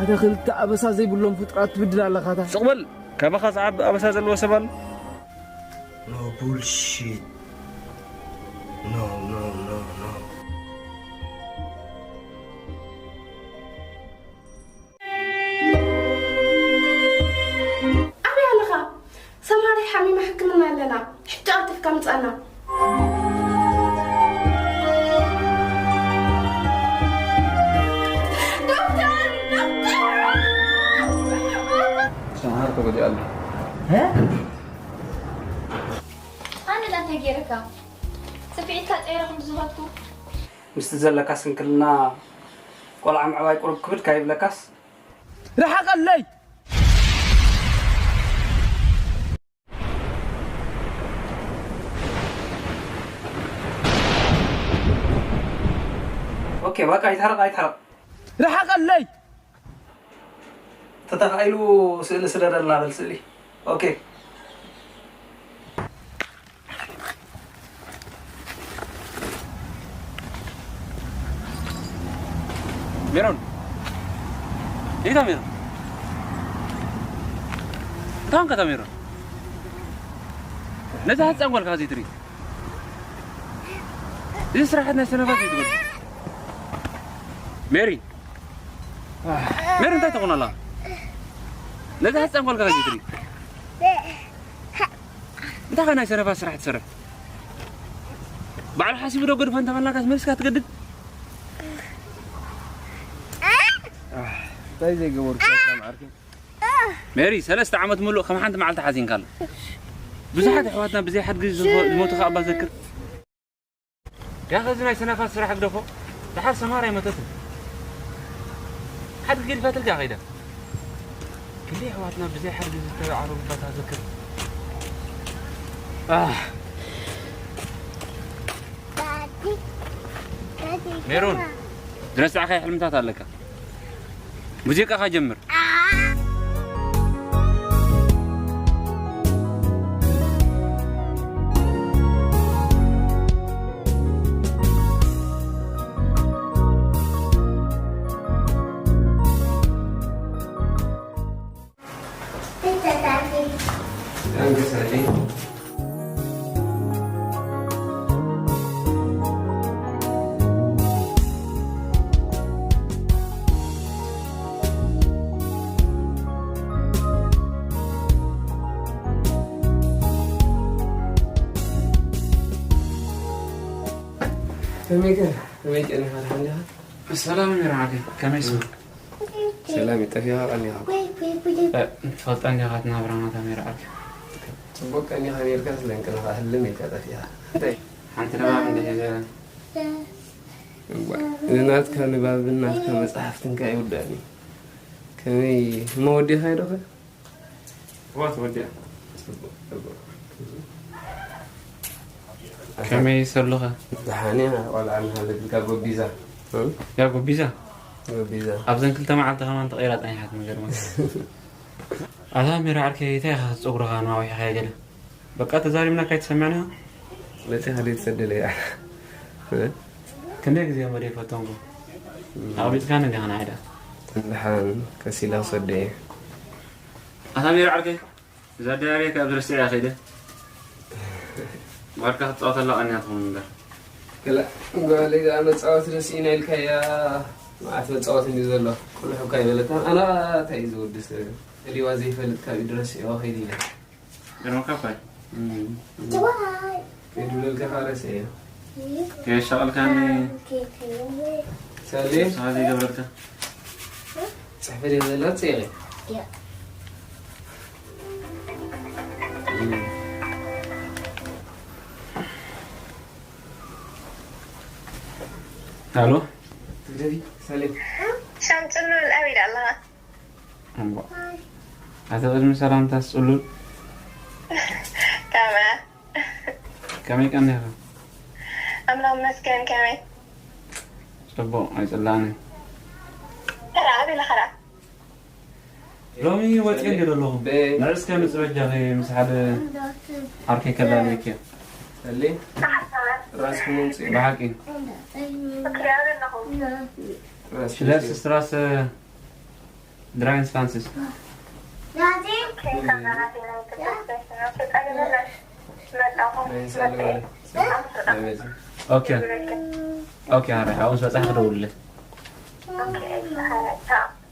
ኣታ ክልተ ኣበሳ ዘይብሎም ፍጥራት ትብድል ኣለኻ ኣታ። ስቕ በል። ካባኻ ዝዓቢ ኣበሳ ዘለዎ ሰብ ኣሎ? No bullshit. No, no, no, no. ኣበይ ኣለኻ? ሰምሃር ሓሚማ ሕክምና ኣለና። ሕጂ ቀልጢፍካ ምጻና። ዶክተር! ዶክተር! ሰምሃር ተጎዲኣ ኣላ። ኣነ ላ እንታይ ገይረካ? ስምዒትካ ጸይረ ክንዲ ዝኸድኩ። ምስቲ ዘለካ ስንክልና ቆልዓ ምዕባይ ቁሩብ ክብድ ካይብለካስ? ርሓቐለይ! ኦኬ፣ በቃ ይታረቕ፣ ኣይታረቕ። ርሓቐለይ! ተተኻኢሉ ስእሊ ስደደልና በል፣ ስእሊ። ኦኬ። ሜሮን፣ የታ ሜሮን? እንታይ ሆንካ ሜሮን? ነዛ ህፃን ጓልካ ከዚ ትርኢ? እዚ ስራሓት ናይ ሰነፋት እዩ ዝመስል። ሜሪ፣ ሜሪ እንታይ ትኾን ኣላ? ነዛ ህፃን ጓልካ ከዚ ትርኢ? እንታይ ከ ናይ ሰነፋት ስራሕ ትሰርሕ? ባዕሉ ሓሲቡ ዶ ገድፎ እንተበላካስ መሊስካ ትገድድ? እንታይ ዘይገበርኩ ሰላም ዓርከይ? ሜሪ፣ ሰለስተ ዓመት ሙሉእ ከም ሓንቲ መዓልቲ ሓዚንካ ኣሎ። ብዙሓት ኣሕዋትና ብዘይ ሓድጊ ዝሞ-፣ ዝሞቱ ከኣ እባ ዘክር። ያኸ እዚ ናይ ሰነፋት ስራሕ ግደፎ። ደሓር ሰማር ኣይመተትን። ሓድጊ ገዲፋትልካ ከይዳ። ክንደይ ኣሕዋትና ብዘይ ሓድጊ ዝተዓረቡባት ኣዘክር። ኣህ። ሜሮን፣ ዝረሳዕካዮ ሕልምታት ኣለካ። ሙዚቃኻ ጀምር። Danke, Sally. ከመይ ከ? ከመይ ቀኒኻ? ደሓን ዲኻ? ሰላም ሜሮን ዓርከይ፣ ከመይ ስሙ? ሰላም፣ ጠፊኻ ቀኒኻ። እ፣ ትፈልጣ እንዲኻ እቲ ናብራና ታሜራ ዓርከይ። ጽቡቕ ቀኒኻ ኔርካ፣ ስለ እንቅልኻ ህልም ኢልካ ጠፊኻ። እንታይ? ሓንቲ ንባብ እንዲህ ይዘረን። እዋ፣ ንናትካ ንባብን ናትካ መጽሓፍትን ከ ኣይውዳእን እዩ። ከመይ እሞ ወዲኻዮ ዶ ኸ? እዋ ተወዲኣ። ጽቡቕ፣ ጽቡቕ። ከመይ ሰሉኸ? ደሓን እያ፣ ቆልዓ እናሃለትልካ ጎቢዛ። እ? ያ ጎቢዛ? ጎቢዛ። ኣብዘን ክልተ መዓልቲ ከማን ተቐይራ ጸኒሓት፣ ንገርመካ። ኣታ ሜራ ዓርከይ፣ እንታይ ኢኻ ጸጉርኻ ነዋዊሕካዮ ገለ? በቃ ተዛሪብናካ ኣይተሰምዕን ኢኻ? መጺኻ ዘይትሰደለይ እያ። እ? ክንደይ ግዜ እሞ ደይፈተንኩ? እም። ኣቕቢጽካኒ እንዲኻ ንዓይ ደኣ። ደሓን ከሲላ ክሰዶ እየ። ኣታ ሜራ ዓርከይ፣ እዛ ኣደራርየካ ኣብ ዝረስዕ እያ ከይደ። ጓልካ ክትጻወተላ ቀንያ ትኸውን እምበር። ክላ-፣ ጓለይ ደኣ መጻወቲ ረሲእና ኢልካያ፣ መዓት መጻወቲ እንድዩ ዘሎ። ቁልሕ እኳ ኣይበለታን። ኣና እንታይ እዩ ዝውድስ? እልዋ ዘይፈልጥ ካብ ኢድ ረሲዕዋ ከይዱ ኢለ። ገርመካ እኳ እዩ። እም፣ እም። ከይዱ ልልካ ካብ ረሲዐዮ። ከየሻቐልካኒ። ሰሌ? ንስኻ ዘይገብረልካ። ጽሕፈት እየ ዘላ ጽየቂ። ያ። ኣሎ። ትግደፊ፣ ሰሌ። ሻም ጽሉል፣ ኣበይ ደኣ ኣለኻ? እምቧ። ኣቲ ቅድሚ ሰላምታስ ጽሉል። ከመ? ከመይ ቀኒኻ? ኣምላኽ ይመስገን፣ ከመይ? ጽቡቕ፣ ኣይጽላእን። ተራ ኣበይ ኣለኻ ደኣ? ሎሚ ወጺኤ እንድየ ዘለኹ። በ- ንዕስ ከምጽእ በጃኺ ምስ ሓደ ዓርከይ ከላልየኪ እየ። ሰሌ፣ ራስኪ ምምጽእ። ብሓቂ። ምክሪ ኣለኹ። ራስኪ ሽለስ ምምጽእ። ስትራስ ድራይንስ ፋንስስ። ኦኬ። ኦኬ፣ ኣረ፣ ኣሁን በጻሕ ክደውልልህ።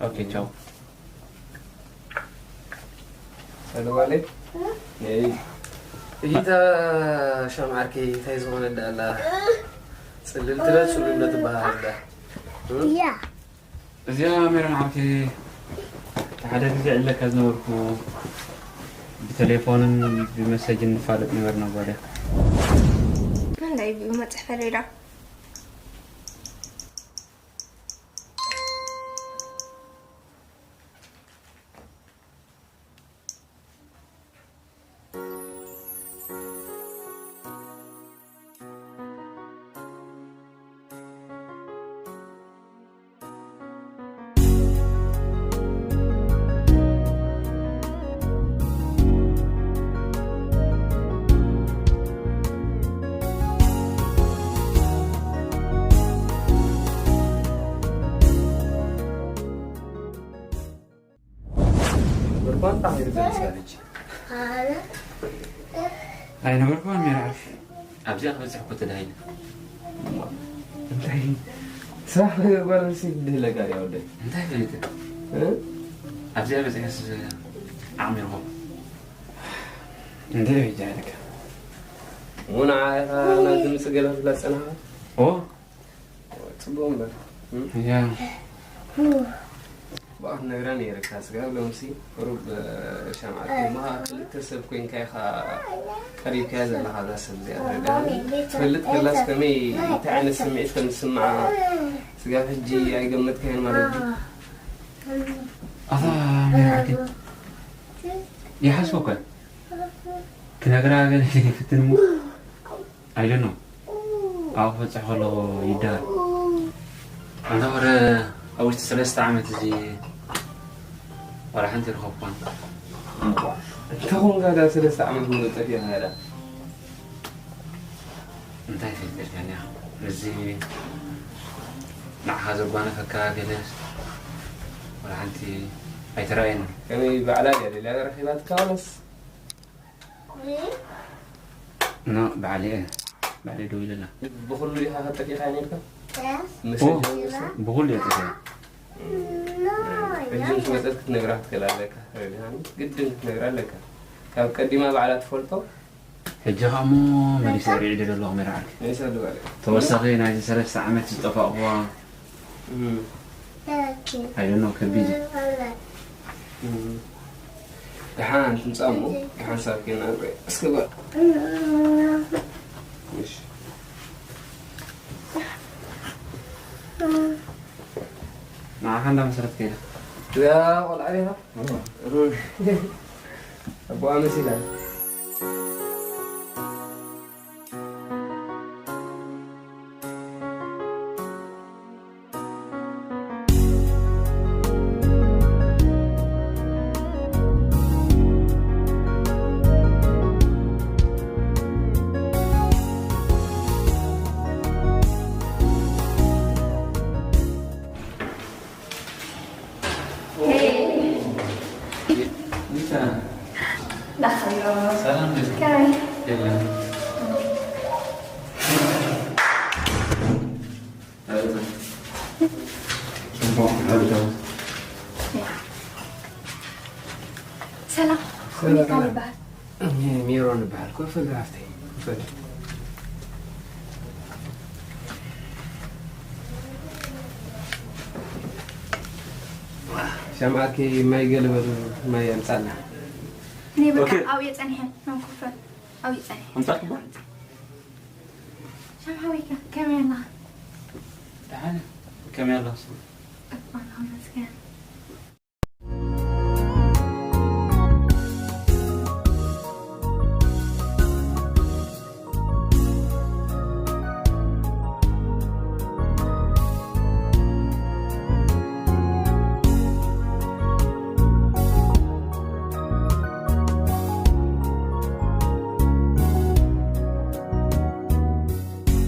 ኦኬ፣ ቻው። ሰለዋለ። እይታ ሻምዓርከይ እንታይ ዝኾነ ዳላ? ጽልልቲ ዶ ጽሉል ዶ ትበሃል ኣላ? እያ። እዚኣ ሜሮን ዓርኪ ሓደ ግዜ እብለካ ዝነበርኩ፣ ብቴሌፎንን ብመሰጅን ንፋለጥ ነበርና ጓል። እንታይ ብመጽሕ ፈሪዳ? ብርኳን ጣዕሚ ይርዳል ስጋልጅ። ኣይነበርኩን ሜራ ዓርኪ። ኣብዚኣ ክበጽሕ እኮ ተዳሂለ። እንታይ ስራሕ ነገር ጓል ኣንስተይቲ ድህለካ ድያ ወደይ? እንታይ ፈሊጠ? እ? ኣብዚኣ በጺሐስ ዓቕሚ ይረኽቦ። እንታይ በጃ ኢልካ? እሞ ንዓ ኢኻ ናብዚ ምጽእ ገለ ክትብላ ዝጸናሕካ? ኦ? ጽቡቕ እምበር። እም? ያ። ብኣፍ ነግራ ነይርካ፣ ስጋብ ሎምሲ ቁሩብ፣ እ፣ ሻምዓት እሞ ክልተ ሰብ ኮይንካ ኢኻ ቀሪብካያ ዘለኻ እዛ ሰብ እዚኣ፣ ተረዲኣኒ? ትፈልጥ ከላስ ከመይ፣ እንታይ ዓይነት ስምዒት ከም ዝስምዓ ስጋብ ሕጂ ኣይገመትካዮን ማለት ድዩ? ኣታ ሜሪ ዓርከይ፣ ይሓስቦ እኮ ክነግራ ገለ ይፍትን እሞ I don't know። ኣብኡ ክበጽሕ ከለኹ ይደሃል። ኣነ ወረ ኣብ ውሽጢ ሰለስተ ዓመት እዚ ዋላ ሓንቲ ይረኸብኳን። እንተ ኾንካ ዳ ሰለስተ ዓመት ሙሉእ ጠፊእኻ ዳ? እንታይ ይፈልጠልካ እኒኣ? እዚ ንዓኻ ዘጓነፈካ ገለ ዋላ ሓንቲ ኣይተራእየንን። ከመይ ባዕላ ድያ ደልያ ረኺባትካ ዋላስ? ኖ፣ ባዕለይ እየ። ባዕለይ ደዊለላ። ብኹሉ ኢኻ ጠፊእካ ነይርካ? ኦ፣ መሰጃ መሰ? ብኹሉ እየ ጠፊኣ። ሕጂ ምስ መጸት ክትነግራ ክትክእል ኣለካ። ረዲሃኒ ግድን ክትነግራ ኣለካ። ካብ ቀዲማ ባዕላ ትፈልጦ? ሕጂ ኸኣ እሞ መሊሰ ርዒደ ዘለኹ ሜራ ዓርኪ። መሊሰ ኣለዋ። ተወሳኺ ናይዚ ሰለስተ ዓመት ዝጠፋእኩዋ እም። I don't know፣ ከቢድ እዩ። እም። ደሓን ትምጻእ እሞ፣ ደሓን ሳብ ኬና ንርኢ። እስከ ጓል። እሺ። ንዓኻ እንዳ መሰረት ከይዳ። እዛ ቆልዓ ዲኻ? እዋ። ኣቦኣ መሲላ። ኒታ። ዳኸዮ። ሰላም ድዩ? ከመይ? የለን። ኣበዛ። ጽቡቕ፣ ኣበዛ። ሰላም። ሰላም። ኒታ ይበሃል። እኔ ሜሮን እበሃል። ኮፈል ሃፍተይ፣ ኮፈል። ሻምዓኪ ማይ ገለ በሉ፣ ማይ ኣምጻልና። እኔ በቃ ኦኬ። ኣብየ ጸኒሐ፣ መንኮፈል ኣብየ ጸኒሐ። ኣምጻልኩ እባ። ሻምዓ ወይከ፣ ከመይ ኣላ? ደሓን፣ ከመይ ኣላ? እባ፣ ኣመስገን።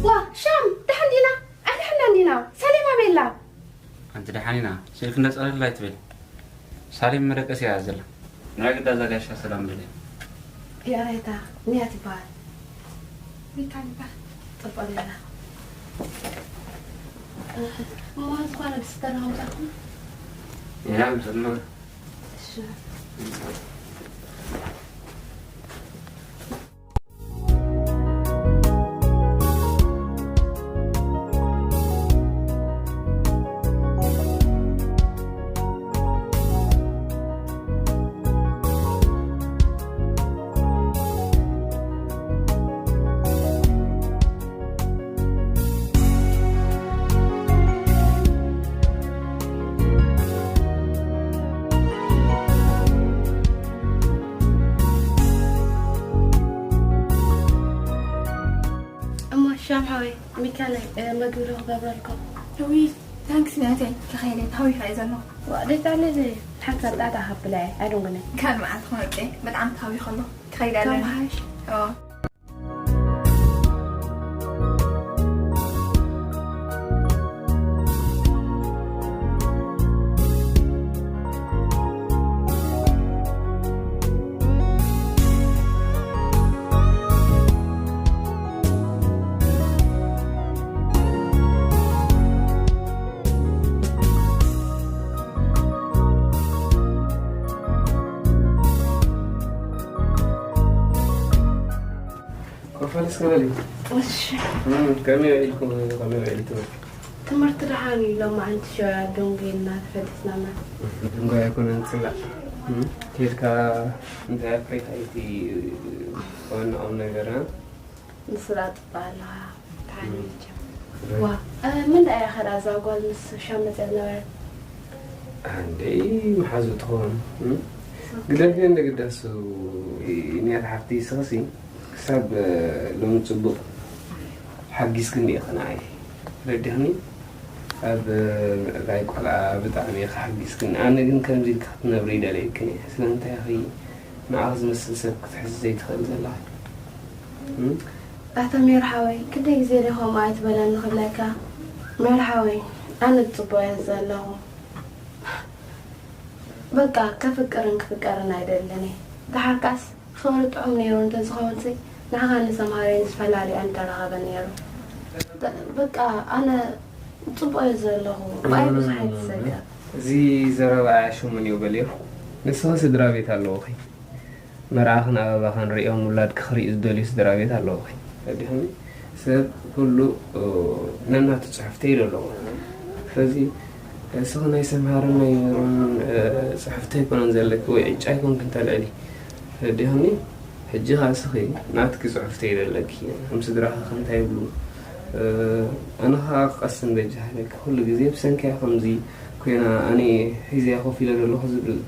ዋ፣ ሻም፣ ደሓን ዲና? ኣይደሓንና እንዲና። ሰሌም ኣበይ ኣላ? ኣንቲ ደሓን ኢና። ስልኪ እንዳጸለላ ኣይትበል። ሳሌም መደቀስ እያ ዘላ። ናይ ግዳ እዛ ጋሻ ሰላም በለ። ይቕሬታ፣ ንያት ይበሃል። ሚካል ይበሃል። ጽቡቕ ሌላ። እሞ ዝኾነ ብስተር ከምጻኹም? ኢና ምሰማ። እሺ። እሞ ሻም ሓወይ፣ ሚካነይ፣ እ፣ መግቢ ዶ ክገብረልኩም? እውይ፣ ታንክስ ናተይ፣ ተኸይለ፣ ተሃዊኸ እየ ዘለኹ። ዋ፣ ደይታ ኣለዚ፣ ሓንሳብ ጣጣ ሃብላ እየ፣ ኣይዶንግነ። ካብ መዓት ክመርቄ፣ በጣም ተሃዊኸ ኣለኹ። ክኸይድ ኣለኒ። ተባሃሽ? ኦ። ኮፈል እስኪ በሊ። እሺ። እም፣ ከመይ ውዒልኩም? ከመይ ውዒሉ ትምህርቲ? ትምህርቲ ደሓን እዩ። ሎማዓንቲ ሸውያ ዶንጎ ኢልና ተፈሊስናና። ድንጓ ኣይኮነን ጽላእ። እም፣ ኬድካ እንታይ ኣፍሪካ እቲ ዋና ቁም ነገር፣ እ? ንስላ ጽባህ ኣለኻ። ደሓን እዩ መቸም። ዋ፣ እ፣ ምን ደኣ እያ ኸዳ እዛ ጓል ምስ ሻም መጽያ ዝነበረት? ኣንደይ መሓዙ ትኸውን። እም? ግደፊ እንደ ግዳሱ ንያት ሓፍቲ ስኽሲ ክሳብ ሎሚ ጽቡቕ ሓጊዝክን ዲኺ ንዓይ ረዲኽኒ ኣብ ምዕባይ ቆልዓ ብጣዕሚ ኢኺ ሓጊዝክን። ኣነ ግን ከምዚ ኢልኪ ክትነብሪ ይደለየክን እየ። ስለምንታይ ኢኺ ንዓኺ ዝመስል ሰብ ክትሕዚ ዘይትኽእል ዘለኺ? እም? ኣታ ሜር ሓወይ፣ ክንደይ ግዜ ዶ ከምኡ ኣይትበለኒ ክብለካ? ሜር ሓወይ፣ ኣነ ጽቡቕ እየ ዘለኹ። በቃ ከፍቅርን ክፍቀርን ኣይደልን እየ። ደሓር ከኣስ ፍቕሪ ጥዑም ነይሩ እንተዝኸውንሲ ንዓኻን ንሰምሃረይን ዝፈላሊ ኣይምተራኸበን ነይሩ። በቃ ኣነ ጽቡቕ እየ ዘለኹ። ብኣይ ብዙሕ ኣይትሰገር። እዚ ዘረባ ሽሙ መን እዩ በልዮ? ንስኺ ስድራ ቤት ኣለዎኺ። መርዓኽን ኣበባኽን ሪኦም ውላድኪ ክርእዩ ዝደልዩ ስድራ ቤት ኣለዎኺ። ረዲኹኒ? ሰብ ኩሉ ነናቱ ጽሑፍቲ ኢሉ ኣለዎ። ስለዚ እስኺ ናይ ሰምሃርን ናይ ሜሮን ጽሑፍቲ ኣይኮነን ዘለኪ ወይ ዕጫ ኣይኮንክን ተልዕሊ። ረዲኹኒ? ሕጂ ኸኣ እስኺ ናትኪ ጽሑፍቲ እዩ ዘለኪ። ከም ስድራኺ ከ እንታይ ይብሉ? ኣነ ኸኣ ክቐስን በጃ ኢለኪ። ኩሉ ግዜ ብሰንኪ እያ ከምዚ ኮይና ኣነ ሒዘያ ኮፍ ኢለ ዘለኹ ዝብል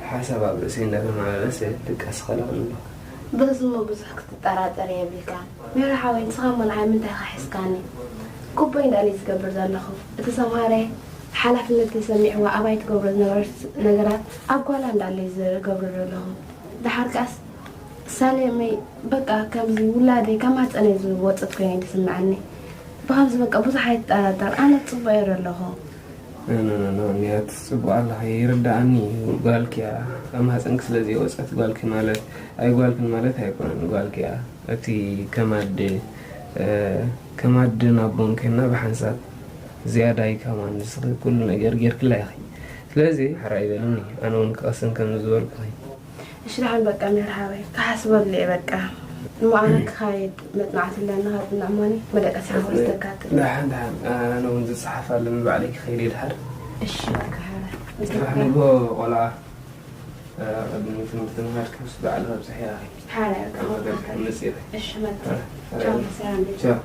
ሓሳብ ኣብ ርእሰይ እንዳተመላለሰ ድቃስ ይኸልኣኒ ኣሎ። በዚ እሞ ብዙሕ ክትጠራጠር የብልካን። ሜሮ ሓወይ፣ ንስኻ እሞ ንዓይ ምንታይ ኢኻ ሒዝካኒ? ግቡእ እንዳለይ ዝገብር ዘለኹ። እቲ ሰምሃረ ሓላፍነት ተሰሚዕዋ ኣባይ ትገብሮ ዝነበረት ነገራት ኣብ ጓላ እንዳለይ ዝገብሮ ዘለኹ። ደሓር ከኣስ ሳሌመይ በቃ ከምዚ ውላደይ ካብ ማህፀነይ ዝወፀት ኮይና እዩ ዝስምዓኒ። ብኸምዚ በቃ ብዙሕ ኣይትጠራጠር፣ ኣነ ፅቡቕ እየ ዘለኹ። ኖ፣ ኖ፣ ኖ፣ ኖ፣ ንያት ጽቡቕ ኣለኺ፣ ይርድኣኒ እዩ። ጓልኪ እያ፣ ካብ ማህፀንኪ ስለ ዘይወጸት ጓልኪ ማለት፣ ኣይጓልክን ማለት ኣይኮነን። ጓልኪ እያ፣ እቲ ከም ኣደ፣ እ፣ ከም ኣደን ኣቦን ኮይና ብሓንሳብ ዝያዳይ ከማን ንስኺ ኩሉ ነገር ጌርክላ ኢኺ። ስለዚ ሕራይ በልኒ፣ ኣነ እውን ክቐስን ከም ዝበልኩኺ። እሺ ደሓን በቃ ሜር ሓወይ፣ ክሓስበሉ እየ በቃ። እሞ ኣነ ክኻይድ መጽናዕቲ ኣለኒ፣ ካብ ጽንዕ እሞኒ መደቀሲ ሓወስ ተካትል። ደሓን፣ ደሓን፣ ኣነ እውን ዝጸሓፍ ኣለኒ፣ ባዕለይ ክኸይድ እየ ድሓር። እሺ በቃ ሓወይ። ጽባሕ ንግሆ ቆልዓ፣ እ፣ ቅድሚ ትምህርቲ ምኻድኪ ምስ በዓል ኣብጽሕያ ኢኺ። ሓራይ በቃ መደብ ክትምጽእ ኢኺ። እሺ መጣ። እ፣ እ፣ ቻው፣ ሰላም ቤት። ቻው።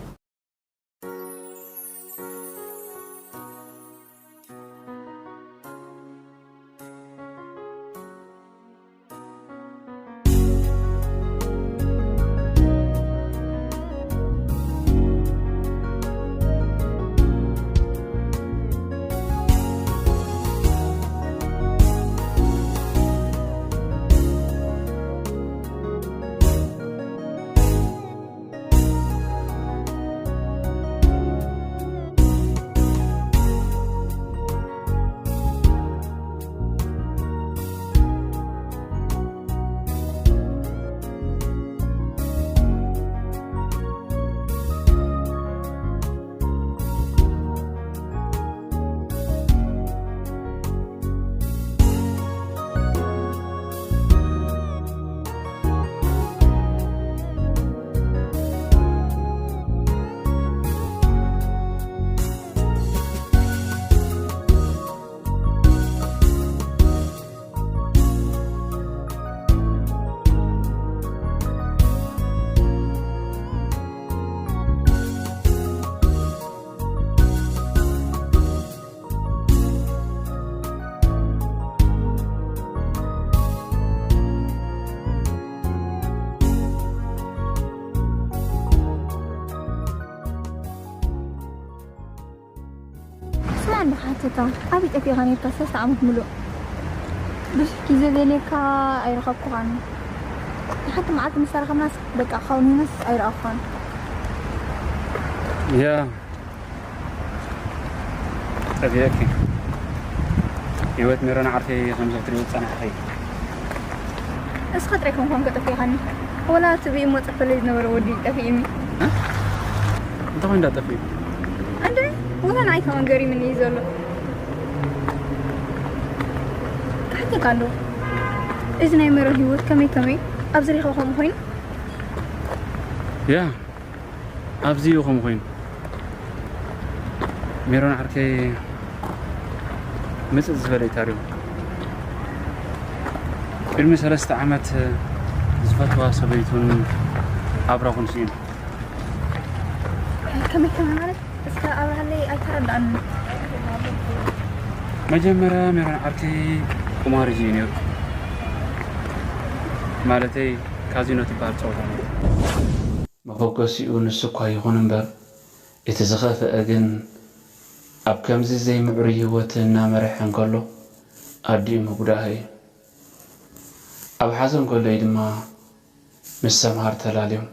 ኣበይ ጠፊእካ ነርካ? ሰለስተ ዓመት ምሉእ ብዙሕ ግዜ ደልየካ ኣይረኸብኩኻን። ሓንቲ መዓልቲ ምስ ተራኸብናስ በቃ ካውኒናስ ኣይረኣኹኻን። ያ ጠፊአኪ። ህይወት ሜሮን ዓርከይ ከምዚ ክትሪኦ ዝጸናሕኺ። እስኻ ጥራይ ከም ኮንካ ጠፊእካኒ። ወላ እቲ ብኢሞ ጽሕፈለይ ዝነበረ ወዲ ጠፊእኒ። እ? እንታይ ኮይኑ እንዳጠፍኡ? እንደ ወላ ንዓይ ከማን ገሪምኒ እዩ ዘሎ። ክሓተካ ኣለዎ። እዚ ናይ ሜሮን ህይወት ከመይ ከመይ ኣብ ዝሪኻ ከምኡ ኮይኑ? ያ፣ ኣብዚ እዩ ከምኡ ኮይኑ። ሜሮን ዓርከይ ምጽእ ዝበለ እዩ ታሪኹ። ቅድሚ ሰለስተ ዓመት ዝፈትዋ ሰበይቱን ኣብራኹን ስኢኑ። ከመይ ከመይ ማለት? እስከ ኣብርሃለይ፣ ኣይተረዳእንን። መጀመርያ ሜሮን ዓርከይ ቁማርጂ እዩ ነይሩ። ማለተይ ካዚኖ ትበሃል ጸወታ ነይሩ። መበገሲኡ ንሱ እኳ ይኹን እምበር፣ እቲ ዝኸፍአ ግን ኣብ ከምዚ ዘይምዕሩይ ህይወት እናመርሐ እንከሎ ኣዲኡ ምጉዳኣ እዩ። ኣብ ሓዘን ከሎ እዩ ድማ ምስ ሰምሃር ተላልዮም።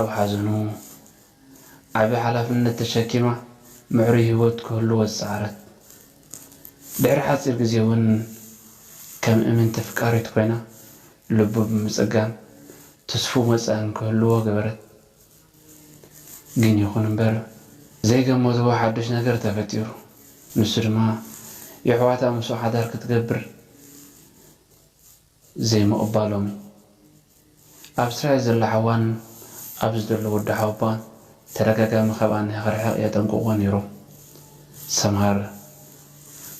ኣብ ሓዘኑ ዓቢ ሓላፍነት ተሸኪማ ምዕሩይ ህይወት ክህልዎ ዝጸዓረት። ድሕሪ ሓጺር ግዜ እውን ከም እምንቲ ፍቃሪት ኮይና ልቡ ብምጽጋን ትስፉው መጻኢ ክህልዎ ገበረት። ግን ይኹን እምበር ዘይገመትዎ ሓድሽ ነገር ተፈጢሩ። ንሱ ድማ የሕዋታ ምስኡ ሓዳር ክትገብር ዘይምቕባሎም እዩ። ኣብ እስራኤል ዘላ ሓዋን ኣብዚ ዘሎ ወዲ ሓወባን ተደጋጋሚ ካብኣ ንኽርሕቕ የጠንቅቕዎ ነይሮም። ሰምሃር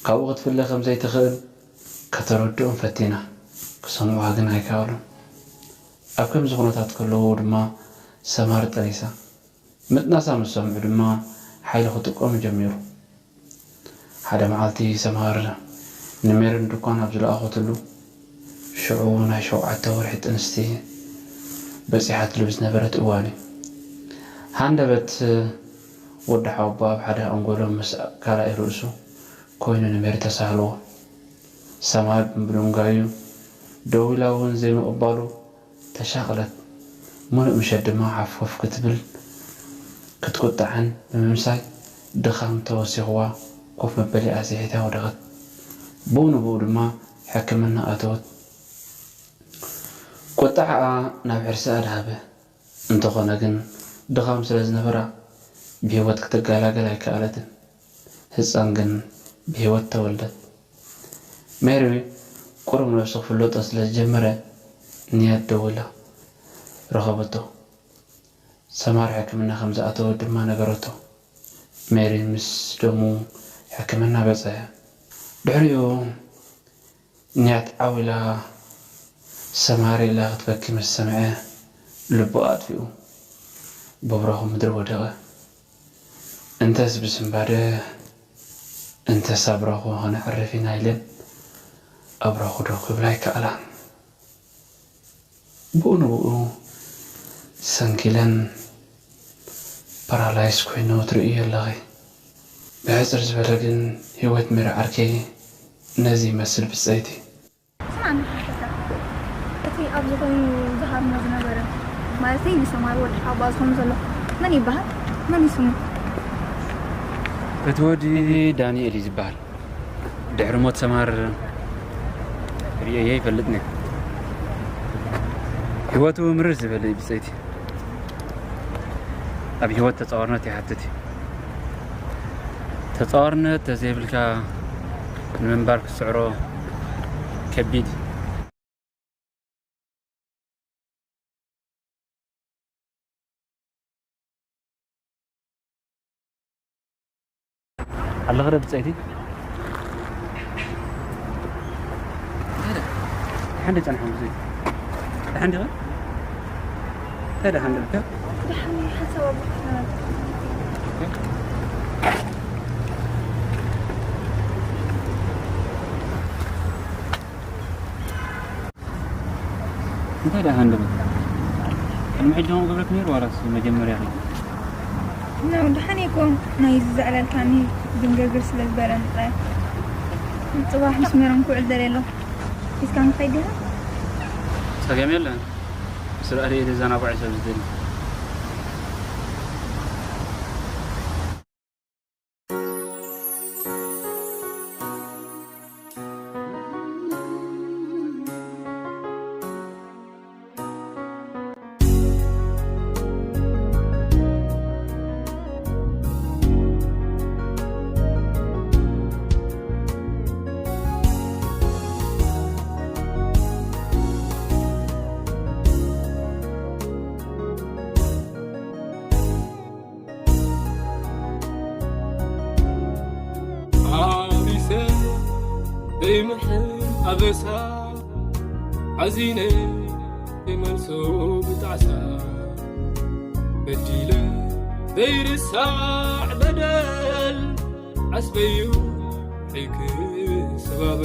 ካብኡ ክትፍለ ከም ዘይትኽእል ከተረድኦም ፈቲና። ክሰምዑዋ ግን ኣይከኣሉን። ኣብ ከምዚ ኩነታት ከለዉ ድማ ሰምሃር ጠኒሳ። ምጥናሳ ምስ ሰምዑ ድማ ሓይሊ ክጥቀሙ ጀሚሩ። ሓደ መዓልቲ ሰምሃር ንሜሮን ድኳን ኣብ ዝለኣኸትሉ፣ ሽዑ ናይ ሸውዓተ ወርሒ ጥንስቲ በጺሓትሉ ብዝነበረት እዋን እዩ። ሃንደበት ወዲ ሓወቦ ኣብ ሓደ ኣንጎሎ ምስ ካልኣይ ርእሱ ኮይኑ ንሜሪ ተሳህልዎ። ሰምሃር ብምድንጋዩ ደው ኢላ እውን ዘይምቕባሉ ተሻቕለት። ምሉእ ምሸት ድማ ሓፍኮፍ ክትብል ክትቁጣዕን ብምምሳይ ድኻም ተወሲኽዋ ኮፍ መበሊኣ ስሒታ ወደቐት። ብኡ ንብኡ ድማ ሕክምና ኣተወት። ቁጥዓኣ ናብ ሕርሲ ኣድሃበ። እንተኾነ ግን ድኻም ስለ ዝነበራ ብህይወት ክትገላገል ኣይከኣለትን። ህጻን ግን ብህይወት ተወልደት። ሜሪ ቁሩብ ነብሱ ክፍለጦ ስለ ዝጀመረ ንያት ደዊላ ረኸበቶ። ሰማር ሕክምና ከም ዝኣተወ ድማ ነገረቶ። ሜሪ ምስ ደሙ ሕክምና በጽሐ። ድሕሪኡ ንያት ዓው ኢላ ሰማር ኢላ ክትበኪ ምስ ሰምዐ ልቡ ኣጥፊኡ ብብራኹ ምድሪ ወደቐ። እንተስ ብስንባደ እንተስ ኣብራኹ ከነዕርፍ ኢና ኢለን ኣብራኹ ደው ክብላ ኣይከኣላን። ብኡ ንብኡ ሰንኪለን ፓራላይዝ ኮይኑ ትርእዮ ኣለኺ። ብሕጽር ዝበለ ግን ህይወት ሜሪ ዓርከይ ነዚ ይመስል ብጸይቲ። ስምዓኒ ሓተታ። እቲ ኣብዚ ኮይኑ ዝሃርሞ ዝነበረ፣ ማለተይ ንሰማሪ ወዲ ሓባ ዝኾኑ ዘሎ መን ይበሃል? መን እዩ ስሙ? እቲ ወዲ ዳንኤል እዩ ዝበሃል። ድሕሪ ሞት ሰማር ርእየ ይፈልጥኒ። ህይወቱ ምርር ዝበለ እዩ ብጸይቲ። ኣብ ህይወት ተጻዋርነት ይሓትት እዩ። ተጻዋርነት ተዘይብልካ ንምንባር ክትስዕሮ ከቢድ እዩ። ኣለኸ ዶ ብጸይቲ? ሓደ ጸንሓ ብጸይቲ። ደሓን ዲኻ? እንታይ ደሓን ደርካ? ደሓን እየ፣ ሓንሳብ ኣብ ቤት ነበርኩ። እንታይ ደኣ ሃንደበት? ቅድሚ ሕጂ ከምኡ ገብረክ ነይሩ ዋላስ መጀመርያ ኸ? ነው ደሓን እኮ ናይ ዘዕለልካኒ ድንግርግር ስለ ዝበረኒ ጥራይ። ጽባሕ ምስ ሜሮን ክውዕል ደልየ ኣለኹ። ሒዝካኒ ትኸይድ ዲኻ? ጸገም የለን። ስለ ኣደይ ተዘናግዑ ሰብ ዝደሊ። ሓቢሰ ዘይምሕል ኣበሳ፣ ሓዚነ ዘይመልሶ ብጣዕሳ፣ በዲለ ዘይርሳዕ በደል፣ ዓስበዩ ሒግ ሰባበ።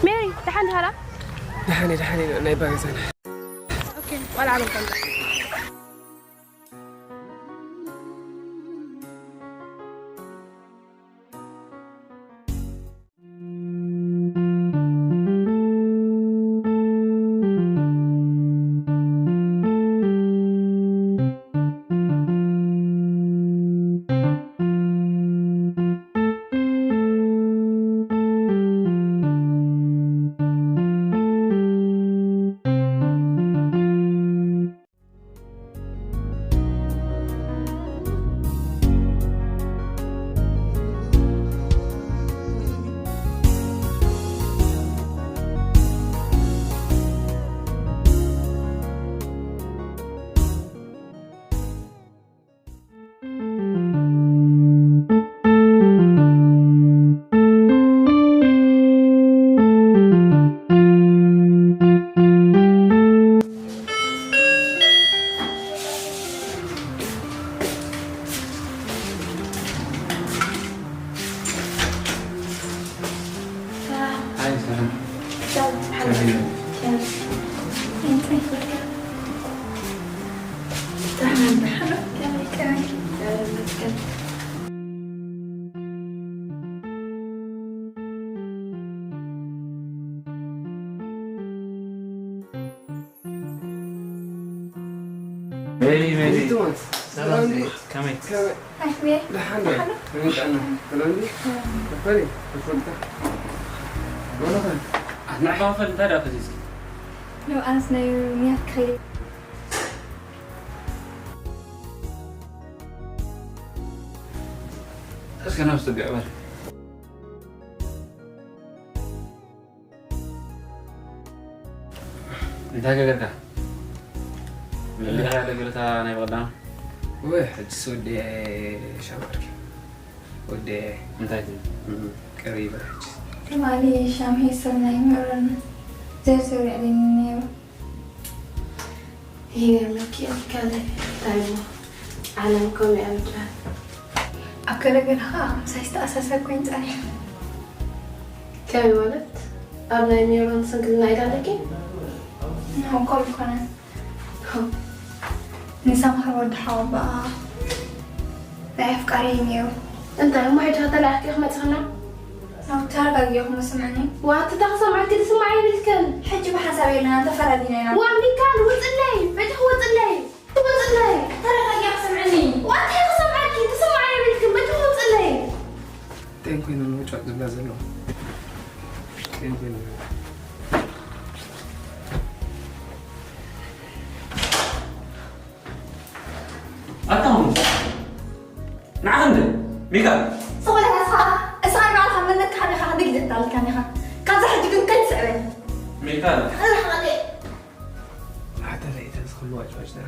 ሜሪ፣ ደሓን ዲኻ? ደሓን እየ፣ ደሓን እየ፣ ናይ ባገዛና። ኦኬ፣ ቆልዓ በልካ። ሜሪ፣ ሜሪ። ሰላም፣ ከመይ? ከመይ? ደሓን ዶ? ከመይ ጥዕና? ሰላም ድዩ? ከፈሪ፣ ከፈልካ? ወላኸ? ንዕኻ ፈል እንታይ ደኣ ፈዚዝኪ? ንብኣንስ ናይ ምያት ክኸይድ። እስከ ናብ ስቱዲዮ በል። እንታይ ገገርካ? መሊእኻ ደገርታ ናይ ብቐዳም? ወይ፣ ሕጅስ ወዲኤ ሻም ዓርኪ። ወዲኤ። እንታይ ትብል? እም፣ ቀሪበ ሕጅስ። ትማሊ ሻም ሄሰም ናይ ምዕረን ዘርዘር ይዕልኒ ነይሩ። ይገርመኪ፣ ካልእ እንታይ እሞ፣ ዓለም ከምኡ እያ ምድራ። ኣብ ገለ ገለ ኸኣ ምሳይ ዝተኣሳሰር ኮይኑ ጸኒሑ። ከመይ ማለት? ኣብ ናይ ሜሮን ስንክልና ኢዳ ኣለኪ? ኖ፣ ከምኡ ኣይኮነን። ንሳ ምኽሪ ወዲ ሓወቦኣ ናይ ኣፍቃሪ እዩ ነይሩ። እንታይ እሞ፣ ሕጂ ከተላኢኽኪ ክመጽእና? ናብቲ ተረጋጊኹም ስምዕኒ። ዋቲ፣ እታ ክሰምዓኪ ዝስማዕ የብልክን። ሕጂ ብሓንሳብ የለና፣ ተፈራዲና ኢና። ዋ ሚካል፣ ውፅለይ! በጃኺ ውፅለይ! ውፅለይ! ተረጋጊ፣ ክሰምዕኒ። ዋቲ፣ ክሰምዓኪ ዝስማዕ የብልክን። በጃኺ ውፅለይ! ጤን ኮይኖም ነው ጫት ዝብላ ዘለዉ። ጤን ኮይኖም። ኣታ ሆምስ፣ ንዓ ክንደ ሚካል። ስቕ በል ኣስኻ። ኣረ ሓቂ። ሓታ ለይተ ዝኽሉ ዋጭዋጭ ደራ።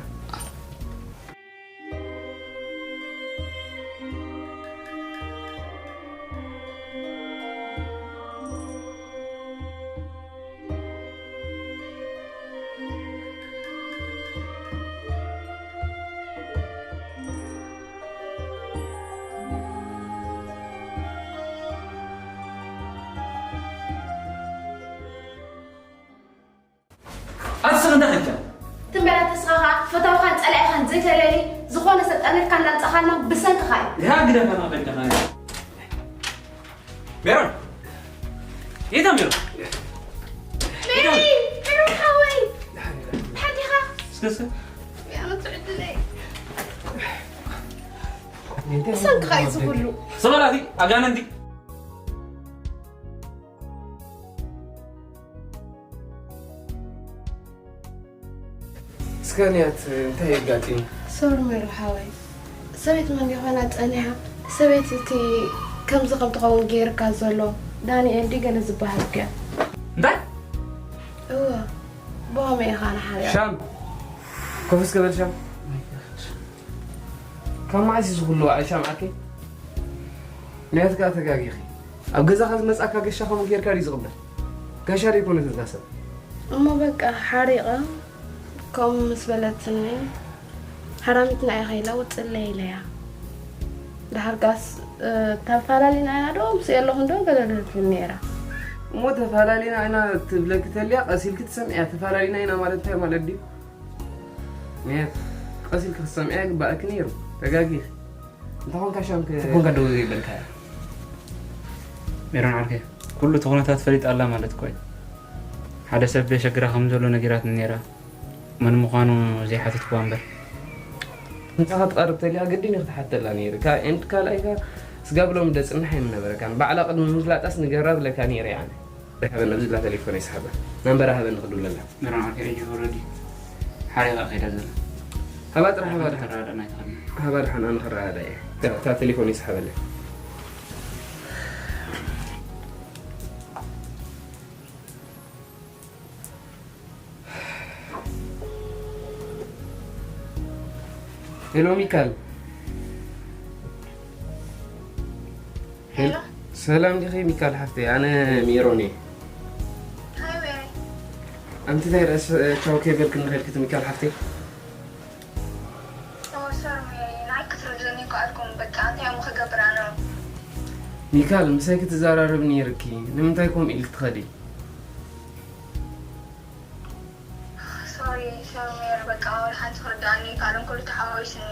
ኣስኽ እንዳ ኸጃ ትንበላ ተስኻኻ ፈታውኻን ጸላኢኻን ዘይተለሊ ዝኾነ ሰብ ጠርኒፍካ እንዳምጻኻልና ብሰንክኻ እዩ። ያ ግደፈና በጃኻ። ሜሮን! የታ ሜሮን? ሜሪ! ሜሮን ሓወይ! ሓዲኻ? እስከ እስከ። ያ መትዕድለይ። ብሰንክኻ እዩ ዝኹሉ። ሰበራቲ ኣጋንንቲ። እስከ ንያት እንታይ የጋጢም? ሶሪ ሜሮ ሓወይ፣ ሰበይቲ መን ዲኾና ጸኒሓ? ሰበይቲ እቲ ከምዚ ከም ትኸውን ገይርካ ዘሎ ዳንኤል ድዩ ገለ ዝበሃል እኮ እያ። እንታይ? እወ፣ ብኸመይ ኢኻ ንሓርያ? ሻም፣ ኮፍ እስከ በል ሻም። ካብ መዓስ እዩ ዝኹሉ ዋዒ ሻም ዓርከይ? ንያት ከኣ ተጋጊኺ። ኣብ ገዛኻ ዝመጻካ ገሻ ከምኡ ጌርካ ድዩ ዝቕበል? ገሻ ደይኮነ እዛ ሰብ። እሞ በቃ ሓሪቐ ከምኡ ምስ በለትኒ፣ ሓራሚትና እያ ከይላ ውጽለይ ኢለያ። ድሓር ጋስ፣ እ፣ ተፋላሊና ኢና ዶ ምስ ኣለኹም ዶ ገለ ልብል ነይራ። እሞ ተፋላሊና ኢና ትብለኪ ተልያ ቀስ ኢልኪ ትሰምዕያ። ተፋላሊና ኢና ማለት እንታይ ማለት ድዩ? ንያት ቀስ ኢልኪ ክትሰምዕያ ይግባእኪ ነይሩ። ተጋጊኺ። እንተኾንካ ሻም ከ- እንተኾንካ ደው ዘይበልካያ። ሜሮን ዓርከይ፣ ኩሉ እቲ ኩነታት ፈሊጣ ኣላ ማለት እኮ እዩ። ሓደ ሰብ የሸግራ ከም ዘሎ ነጊራትኒ ነይራ። መን ምዃኑ ዘይሓተትክዋ እምበር። ንሳ ክትቐርብ ተልያ ግድን እዩ ክትሓተላ ነይሩ። ካ-፣ ኤንድ ካልኣይ ካ-፣ ስጋ ብሎም ደጽንሕ ኣይምነበረካን። ባዕላ ቅድሚ ምፍላጣስ ንገራ ብለካ ነይረ ኣነ። ሃበን ኣብዚ ላ ቴሌፎን ይስሓባ። ናምበራ ሃበን ንኽድውለላ። ሜሮን ዓርከይ፣ ሕጂ ኦልሬዲ ሓሪቓ ከይዳ ዘላ። ሃባ ጥራሕ ሃባ ድሓን። ተረዳዳእና ኣይትኽእልን። ሃባ ድሓን ኣነ ክረዳዳ እየ። እታ፣ እታ ቴሌፎን ይስሓበለይ። ሄሎ ሚካል። ሄሎ። ሰላም ዲኺ ሚካል ሓፍተይ? ኣነ ሜሮን እየ። ሃይ ሜሪ። ኣንቲ እንታይ ርእስ ቻው ከይበልክኒ ከድክቲ ሚካል ሓፍተይ? ኦ፣ ሶሪ ሜሪ፣ ንዓይ ክትርድእኒ እኮ ኣልኩም። በቃ፣ እንታይ እሞ ክገብር ኣነ? ሚካል፣ ምሳይ ክትዘራረብ ነይርኪ። ንምንታይ ከምኡ ኢልኪ ትኸዲ? ሶሪ፣ ሶሪ ሜሪ፣ በቃ፣ ወላ ሓንቲ ክርድኣኒ ኣይከኣለን፣ ኩሉ ተሓዋዊስኒ።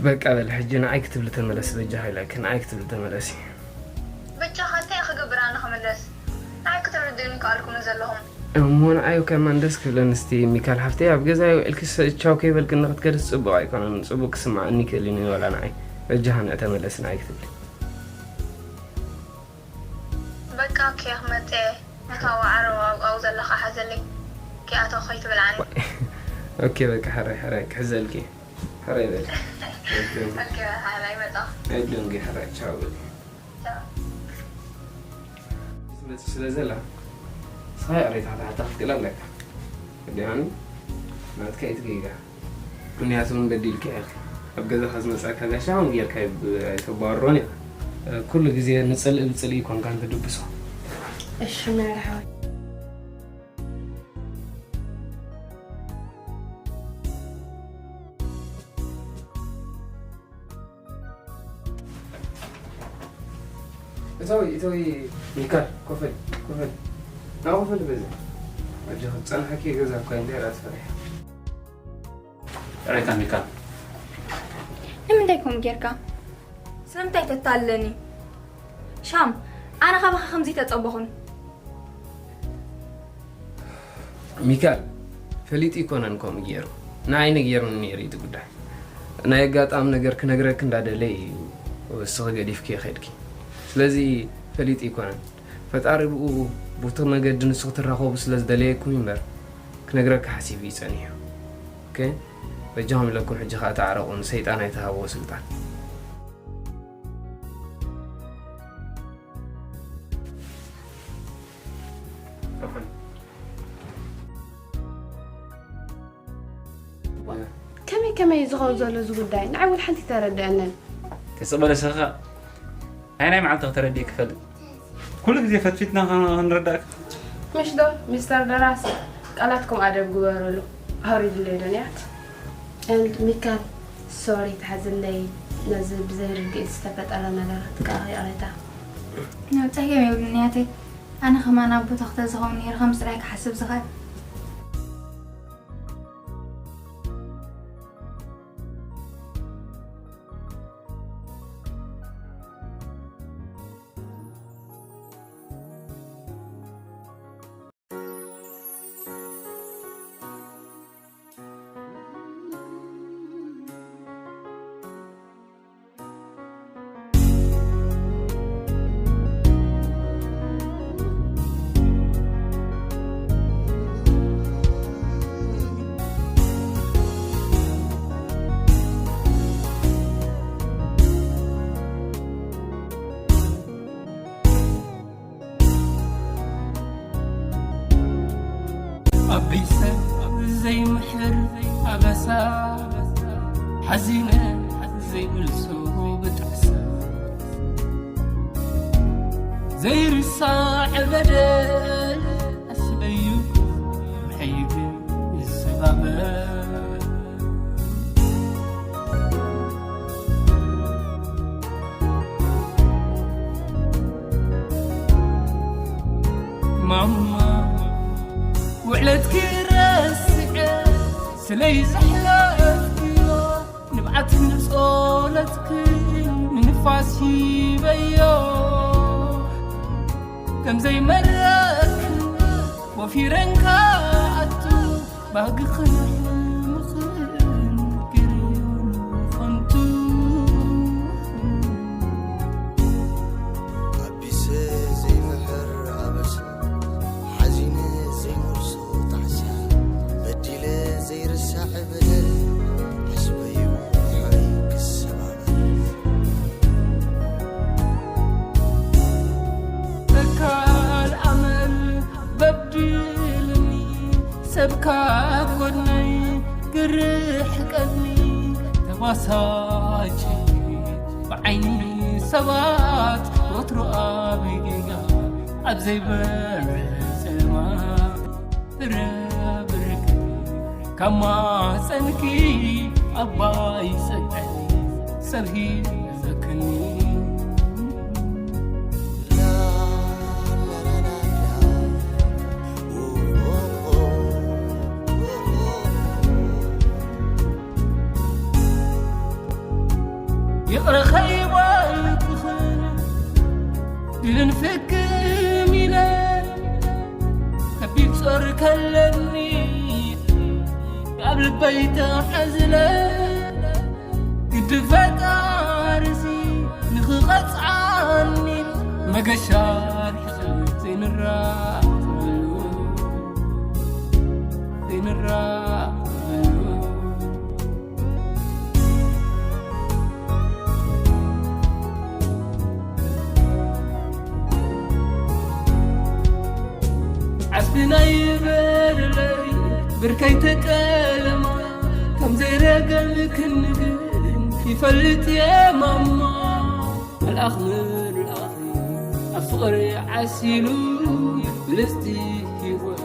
በቃ በል፣ ሕጂ ንዓይ ክትብሊ ተመለሲ፣ በጃኺ ኢለኪ፣ ንዓይ ክትብሊ ተመለሲ። በጃኻ እንታይ ክገብር ኣነ ክምለስ? ንዓይ ክትርድእኒ ኣይከኣልኩምን ዘለኹም። እሞ ንዓይ ከማን ደስ ክብለኒ እስቲ ሚካል ሓፍተይ፣ ኣብ ገዛይ ውዒልኪ ሰ-፣ ቻው ከይበልክኒ ክትከዲ ጽቡቕ ኣይኮነን፣ ጽቡቕ ክስምዓኒ ይክእል እዩ ዋላ ንዓይ። በጃኻ ንዕ ተመለሲ፣ ንዓይ ክትብሊ። በቃ ኦኬ፣ ክመጽእ እየ። ነታ ዋዕሮ ኣብኡ ዘለኻ ሓዘለይ። ከይኣተኹ ከይትበልዓኒ። ኦኬ፣ በቃ፣ ሕራይ፣ ሕራይ፣ ክሕዘልኪ። ሕራይ በል። ኦኬ፣ ሕራይ መጻ። ኣይደንጊ፣ ሕራይ፣ ቻው በል። ቻው። ትመጽእ ስለ ዘላ፣ ንስኻ ይቕሬታ ክትሓታ ክትክእል ኣለካ። ወዲ ሃኒ፣ ናትካ እዩ እቲ ጌጋ። ምኽንያቱ እውን በዲልካ ኢኺ። ኣብ ገዛኻ ዝመጻእካ ጋሻ ከምኡ ጌርካ ኣይብ-፣ ኣይተባርሮን ኢኻ። ኩሉ ግዜ ንጽልኢ ብጽልኢ ኮንካ እንትድብሶ። እሺ፣ መርሓባ። እተዊ፣ እተዊ፣ ሚካል፣ ኮፈል፣ ኮፈል። ና ኮፈል በዚ። ኣጆኺ፣ ጸንሓኪ ገዛ እኳ እንታይ ደኣ ትፈርሒ? ጥራይካ ሚካል። ንምንታይ ከምኡ ጌርካ? ስለምንታይ ተታልለኒ? ሻም፣ ኣነ ካባኻ ከምዚ ተጸበኹን። ሚካል፣ ፈሊጡ ይኮነን ከምኡ ገይሩ። ንዓይ ነጊሩኒ ነይሩ እቲ ጉዳይ። ናይ ኣጋጣሚ ነገር ክነግረኪ እንዳደለየ እዩ እስኺ ገዲፍክዮ ከድኪ። ስለዚ ፈሊጡ ይኮነን። ፈጣሪ ብኡ፣ ብቲ መገዲ ንሱ ክትራኸቡ ስለ ዝደለየኩም እምበር፣ ክነግረኪ ሓሲቡ እዩ ጸኒሑ። ኦኬ? በጃኹም ኢለኩም ሕጂ ኸኣ ተዓረቑ፣ ንሰይጣን ኣይትሃብዎ ስልጣን። ከመይ ከመይ እዩ ዝኸውን ዘሎ እዚ ጉዳይ? ንዓይ እውን ሓንቲ ተረድአንን። ተስቕበለሰኻ ኣይ ናይ መዓልቲ ክተረድእ ክፈልጥ። ኩሉ ግዜ ፈትፊትና ክንረዳእካ። ምሽ ዶ? ሚስተር ደራሲ፣ ቃላትኩም ኣደብ ግበሩሉ። ኣውሪድለይ ዶ ንያት? And ሚካል፣ ሶሪ፣ ተሓዝለይ፣ ነዚ ብዘይ ርድኢት ዝተፈጠረ ነገራት ከዓ ይቕሬታ። ጸገም የብሉን ያተይ። ኣነ ከማን ኣቦ ተኽተ ዝኸውን ነይሩ ከም ስራይ ክሓስብ ዝኽእል። ኣቢሰ ዘይምሕር ኣበሳ ሓዚነ ዘይምልሶ ብጣዕሳ ዘይርሳዕ በደል ኣስበዩ ምሕይግ ይሰባበር። ማማ ውዕለትኪ ረስዐ ስለይ ዘሕለፍክዮ ንብዓት ንጾለትኪ ንንፋስ ሂበዮ። ከምዘይመረክ ወፊረንካ ኣቱ ባህግኽን ሕልምኽን ገይረዮ ንኸንቱ። ኣቢሰ ዘይምሕር ኣበሳ ሓዚነ ዘይመልሶ ጣዕሳ በዲለ ዘይርሳዕ በደል ሓስበዩ ምሕረይ ክሰባበር። ተካል ኣመል በድልኒ ሰብካ ጎድነይ ግርሕቀኒ ተባሳጭ ብዓይኒ ሰባት ወትሩ ኣብ ጌጋ ኣብ ዘይበርህ ጸልማት ትረብርክ ካብ ማህጸንኪ ኣባይ ጸግዐ ሰብ ሂበክኒ። ይቕረ ከይበልኩኽን ድልን ፍክም ኢለ ከቢድ ጾር ከለኒ ኣብ ልበይ ተሓዝለ ግዲ ፈጣርሲ ንኽቐጽዓኒ መገሻ ርሕቕ ዘይንራኸበሉ ዘይንራኸበሉ። ዓስቢ ናይ በርለይ ብርከይ ተቀለማ ከም ዘይረገም ክንግን ይፈልጥ እየ ማማ። መልኣኽ መልኣኽ ኣብ ፍቕሪ ዓሲሉ ብልጽቲ ህይወት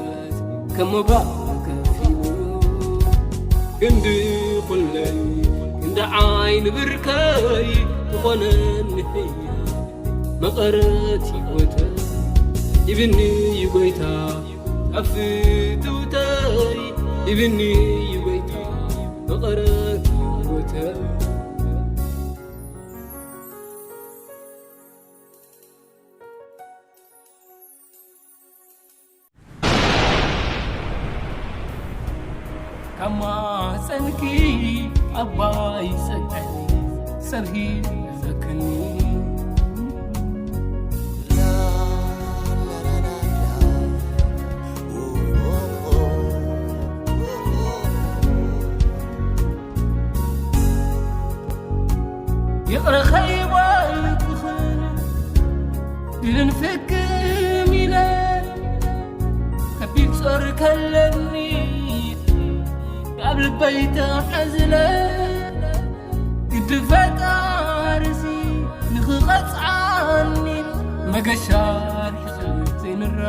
ከም ሞባእ ከፊሉ ክንዲ ኩለይ ክንዲ ዓይኒ ብርከይ ዝኾነኒ ህይወት መቐረት ህይወተይ ይብኒ እዩ ጎይታ ኣብ ፍትውተይ ይብኒ እዩ ጎይታ መቐረት ህይወተይ። ካብ ማህፀንኪ ኣባይ ፀግዐ ሰብ ሂበክኒ። ይቕረ ከይበልኩኽን ድልን ፍክም ኢለ ከለኒ ካብ ልበይ ተሓዝነ ግዲ ፈጣርሲ ንኽቐጽዓኒ መገሻ ርሒቑ ዘይንራ